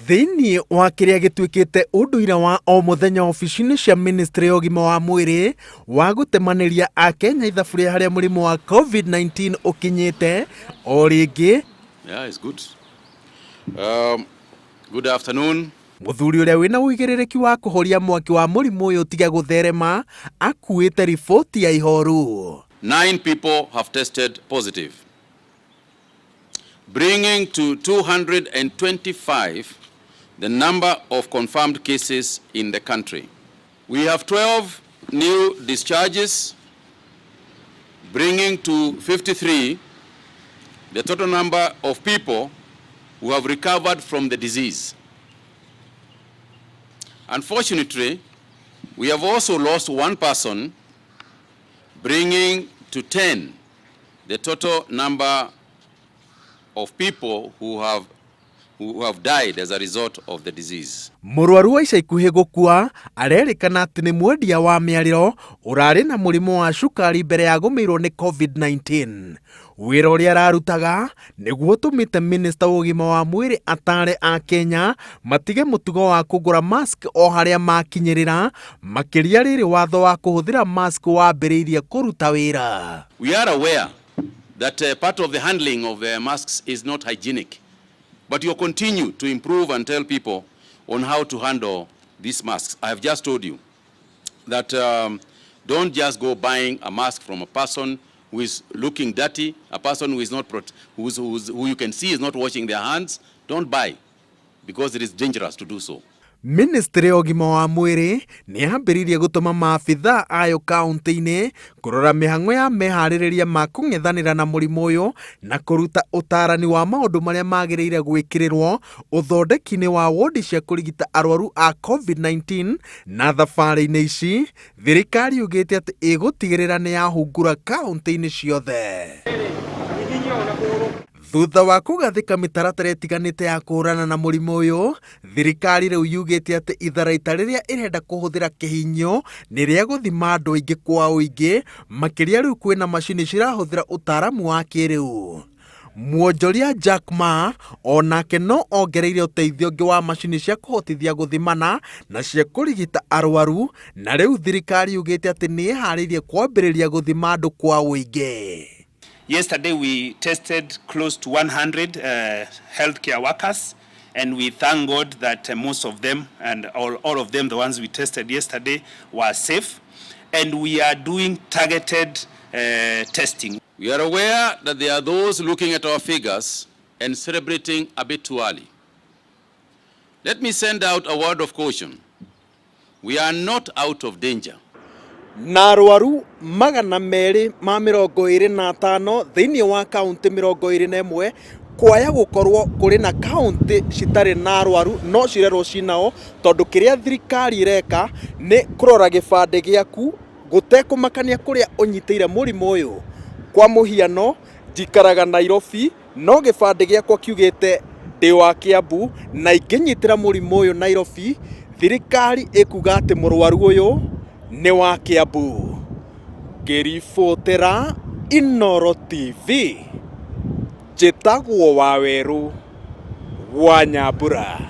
Thĩinĩ wa kĩrĩa gĩtuĩkĩte ũndũire wa o mũthenya obici-inĩ cia ministry ya ũgima wa mwĩrĩ wa gũtemanĩria akenya ithabu rĩa harĩa mũrimũ wa COVID-19 ũkinyĩte o rĩngĩ. Yeah, it's good. Good afternoon. Mũthuri ũrĩa wĩna ũigĩrĩrĩki wa kũhoria mwaki wa mũrimũ ũyũ ũtige gũtherema akuĩte riboti ya ihoru. 9 people have tested positive, bringing to 225 the number of confirmed cases in the country. We have 12 new discharges, bringing to 53 the total number of people who have recovered from the disease. Unfortunately, we have also lost one person, bringing to 10 the total number of people who have died as a result of the disease. Mũrwaru wa ica ikuhĩ gũkua arerĩkana atĩ nĩ mwendia wa mĩarĩro ũrarĩ na mũrimũ wa cukari mbere ya gũmĩirwo nĩ COVID-19. Wĩra ũrĩa ararutaga nĩguo ũtũmĩte minista wa ũgima wa mwĩrĩ atare a Kenya matige mũtugo wa kũgũra mask o harĩa makinyĩrĩra, makĩria rĩrĩ watho wa kũhũthĩra mask wambĩrĩirie kũruta wĩra. We are aware that part of the handling of the masks is not hygienic, but you continue to improve and tell people on how to handle these masks. I have just told you that don't just go buying a mask from a person who is looking dirty, a person who is not, who you can see is not washing their hands. Don't buy, because it is dangerous to do so. Ministry ya ũgima wa mwĩrĩ nĩ yambĩrĩirie gũtũma maabithaa ayo kaunti-inĩ kũrora mĩhang'o ya meharĩrĩria ma kũng'ethanĩra na mũrimũ ũyũ na kũruta ũtarani wa maũndũ marĩa magĩrĩire gwĩkĩrĩrwo ũthondeki-inĩ wa wodi cia kũrigita arwaru a COVID-19. Na thabarĩ-inĩ ici thirikari yugĩte atĩ ĩgũtigĩrĩra nĩ yahungura kaunti-inĩ ciothe. Thutha wa kũgathĩka mĩtaratara ĩtiganĩte ya kũhũrana na mũrimũ ũyũ, thirikari rĩu yugĩte atĩ itharaita rĩrĩa ĩrenda kũhũthĩra kĩhinyio nĩ rĩa gũthima andũ aingĩ kwa ũingĩ, makĩria rĩu kwĩna macini cirahũthĩra ũtaaramu wa kĩrĩu. Mwonjoria Jack Ma onake no ongereire ũteithio ũngĩ wa macini cia kũhotithia gũthimana na cia kũrigita arwaru, na rĩu thirikari yugĩte atĩ nĩ ĩharĩirie kwambĩrĩria gũthima andũ kwa ũingĩ. Yesterday we tested close to 100 healthcare workers, and we thank God that most of them and all of them, the ones we tested yesterday, were safe. And we are doing targeted testing. We are aware that there are those looking at our figures and celebrating a bit too early. Let me send out a word of caution. We are not out of danger. Na arwaru 225 thĩinĩ wa kaunti 21, kwaya gũkorwo kũrĩ na kaunti citarĩ na arwaru no cirerwo cinao, tondũ kĩrĩa thirikari ĩreka nĩ kũrora gĩbandĩ gĩaku gũtekũmakania kũrĩa ũnyitĩire mũrimũ ũyũ. Kwa mũhiano, njikaraga Nairobi no gĩbandĩ gĩakwa kiugĩte ndĩ wa Kiambu, na ingĩnyitĩra mũrimũ ũyũ Nairobi, thirikari ĩkuga atĩ mũrwaru ũyũ nĩ wa Kiambu. Ngĩribotera Inooro TV, njĩtagwo Wawerũ wa Nyambura.